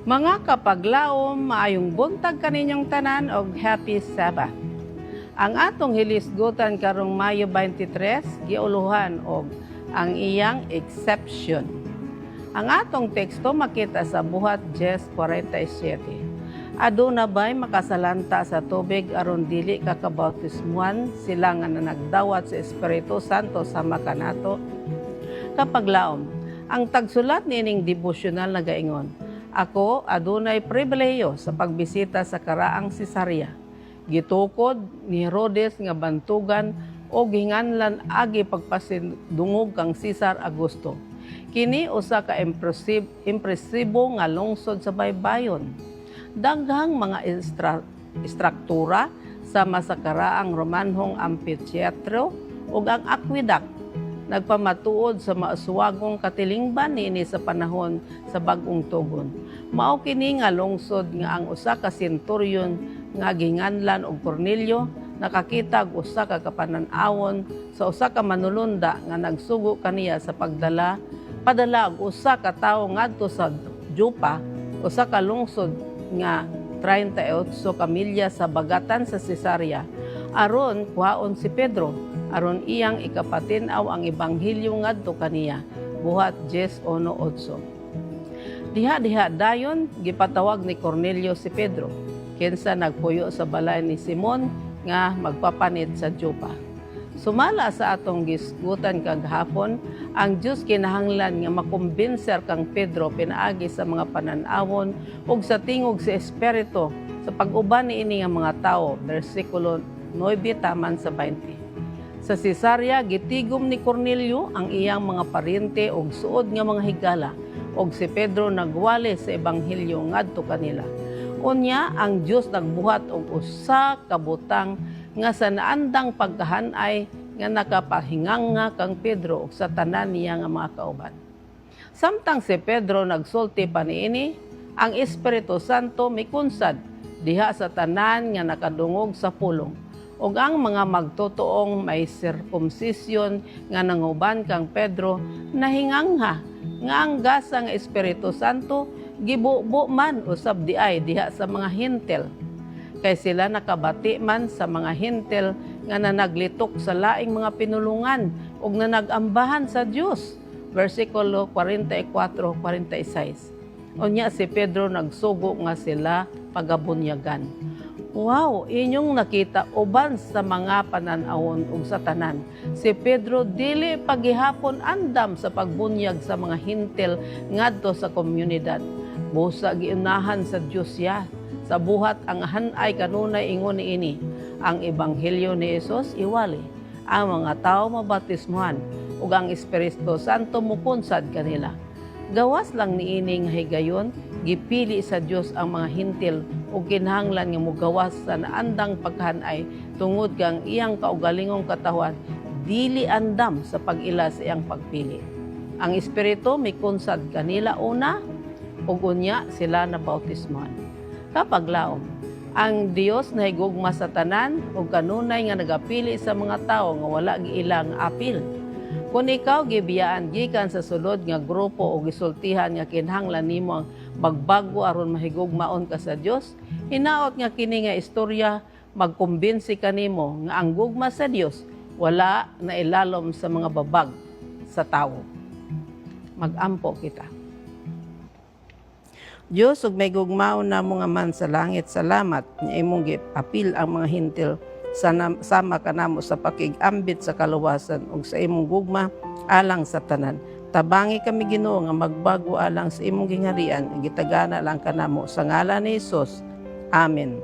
Mga kapaglaom, maayong buntag kaninyong tanan og happy Sabbath. Ang atong hilisgutan karong Mayo 23 giuluhan og "Ang Iyang Exception". Ang atong teksto makita sa Buhat 10:47. Aduna bay makasalanta sa tubig aron dili ka kabautismuhan sila nga nagdawat sa Espiritu Santo sama kanato? Kapaglaom, ang tagsulat niining devotional nagaingon, "Ako adunay pribilehiyo sa pagbisita sa karaang Cesarea. Gitukod ni Herodes nga bantugan o gihinganlan agi pagpasidungog kang Cesar Augusto. Kini usa ka impresibo nga lungsod sa baybayon. Daghang mga istruktura sama sa karaang Romanhong amphitheatro ug ang aqueduct nagpamatuod sa mauswagong katilingban niini sa panahon sa bag-ong tugon. Mao kini nga lungsod nga ang usa ka senturyon nga ginganlan og Cornelio nakakita og usa ka kapanan-awon sa usa ka manulunda nga nagsugo kaniya sa pagdala padala og usa ka tawo ngadto sa Jopa, usa ka lungsod nga 38 ka milya sa bagatan sa Cesarea, aron kuhaon si Pedro aron iyang ikapatin-aw ang ebanghelyo ngadto kaniya." Buhat 10:1-8. Diha-diha dayon gipatawag ni Cornelio si Pedro, kinsa nagpuyo sa balay ni Simon nga magpapanit sa Jopa. Sumala sa atong gisgutan kagahapon, ang Dios kinahanglan nga makumbinser kang Pedro pinaagi sa mga panan-awon ug sa tingog sa Espiritu sa pag-uban niini nga mga tawo, bersikulo 9 taman sa 20. Sa Cesarea, gitigom ni Cornelio ang iyang mga paryente ug suod nga mga higala ug si Pedro nagwali sa ebanghelyo ngadto kanila. Unya ang Dios nagbuhat og usa ka butang nga sa naandang pagkahanay nga nakapahinganga kang Pedro ug sa tanan niya nga mga kauban. Samtang si Pedro nagsulti pa niini, ang Espiritu Santo mikunsad diha sa tanan nga nakadungog sa pulong. Ug ang mga magtutuong may sirkumsisyon nga nanguban kang Pedro nahingangha nga ang gasa nga Espiritu Santo gibubo man usab diay diha sa mga Hentil. Kay sila nakabati man sa mga Hentil nga nanaglitok sa laing mga pinulungan ug nanagambahan sa Dios. Versikulo 44-46. Unya si Pedro nagsugo nga sila pagabunyagan. Wow, inyong nakita, uban sa mga pananawon ug sa tanan, si Pedro dili pagihapon andam sa pagbunyag sa mga Hentil ngadto sa komunidad. Busa giunahan sa Dios siya. Sa buhat, ang hanay kanunay ingon niini. Ang ebanghelyo ni Hesus iwali. Ang mga tao mabatismuhan ug ang Espiritu Santo mukunsad kanila. Gawas lang niini nga higayon, gipili sa Dios ang mga Hentil ug kinahanglan nga mogawas sa naandang pagkahanay tungod kang iyang kaugalingong katawhan dili andam sa pag-ila sa iyang pagpili. Ang Espiritu mikunsad kanila una ug unya sila na bautismohan. Kapaglaom, ang Dios nahigugma sa tanan ug kanunay nga nagapili sa mga tawo nga wala giila nga apil. Kung ikaw gibiyaan gikan sa sulod nga grupo o gisultihan nga kinahanglan nimo ang magbago aron mahigugmaon ka sa Dios, hinaot nga kini nga istorya magkumbinsi kanimo nga ang gugma sa Dios wala na ilalom sa mga babag sa tawo. Magampo kita. Diyos ug may gugmaon namo nga Amahan sa langit, salamat nga imong giapil ang mga Hentil sama kanamo sa pakig-ambit sa kaluwasan ug sa imong gugma alang sa tanan. Tabangi kami, Ginoo, nga magbago alang sa imong gingharian. Gitagana lang kanamo sa ngalan ni Hesus. Amen.